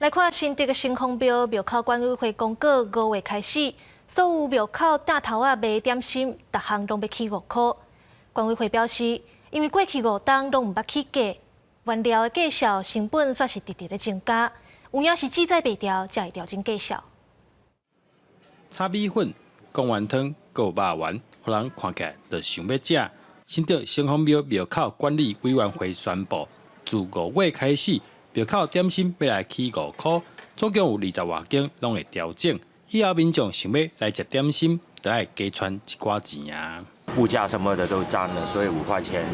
來看新竹的城隍廟廟口管委會公告，5月開始，所有廟口店頭仔賣點心，逐項攏欲起5箍。管委會表示，因為過去5冬攏毋捌起價，原料的價數成本煞是直直咧增加，有影是志在袂牢，才會調整價數。炒米粉、貢丸湯、閣有肉圓，予人看起來就想欲食。新竹城隍廟廟口管理委員會宣布，自5月開始，廟口點心欲來起5箍，總共有20外間攏會調整。以後民眾想欲來食點心，就愛加賰一寡錢啊。物價什麼的都漲了，所以5塊錢，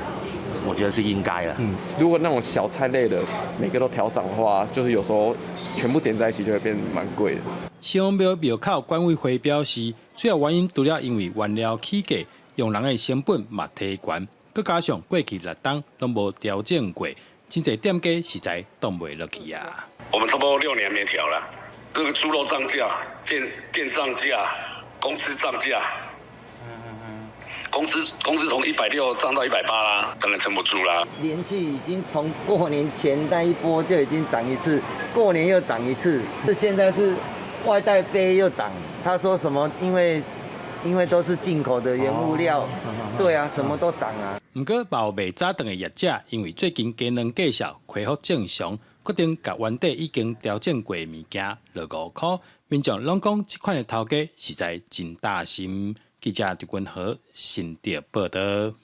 我覺得是應該的。嗯，如果那種小菜類的每個都調漲的話，就是有時候全部點在一起就會變蠻貴的。城隍廟廟口管委會表示，主要原因除了因為原料起價，用人的成本嘛提懸，閣加上過去6冬攏無調整過，真濟店家實在擋袂落去啊。我們差不多6年沒調了，這個豬肉漲價、電漲價、工資漲價。工資從160漲到180啦，當然撐不住啦。連續已經從過年前那一波就已經漲一次，過年又漲一次，這現在是外帶杯又漲。他說什麼？因為都是進口的原物料，對啊，什麼都漲啊。毋過，有賣早頓的業者，因為最近雞卵價數恢復正常，決定共原底已經調整過的物件落5箍。民眾攏講，這款的頭家實在真貼心。記者張君和新竹報導。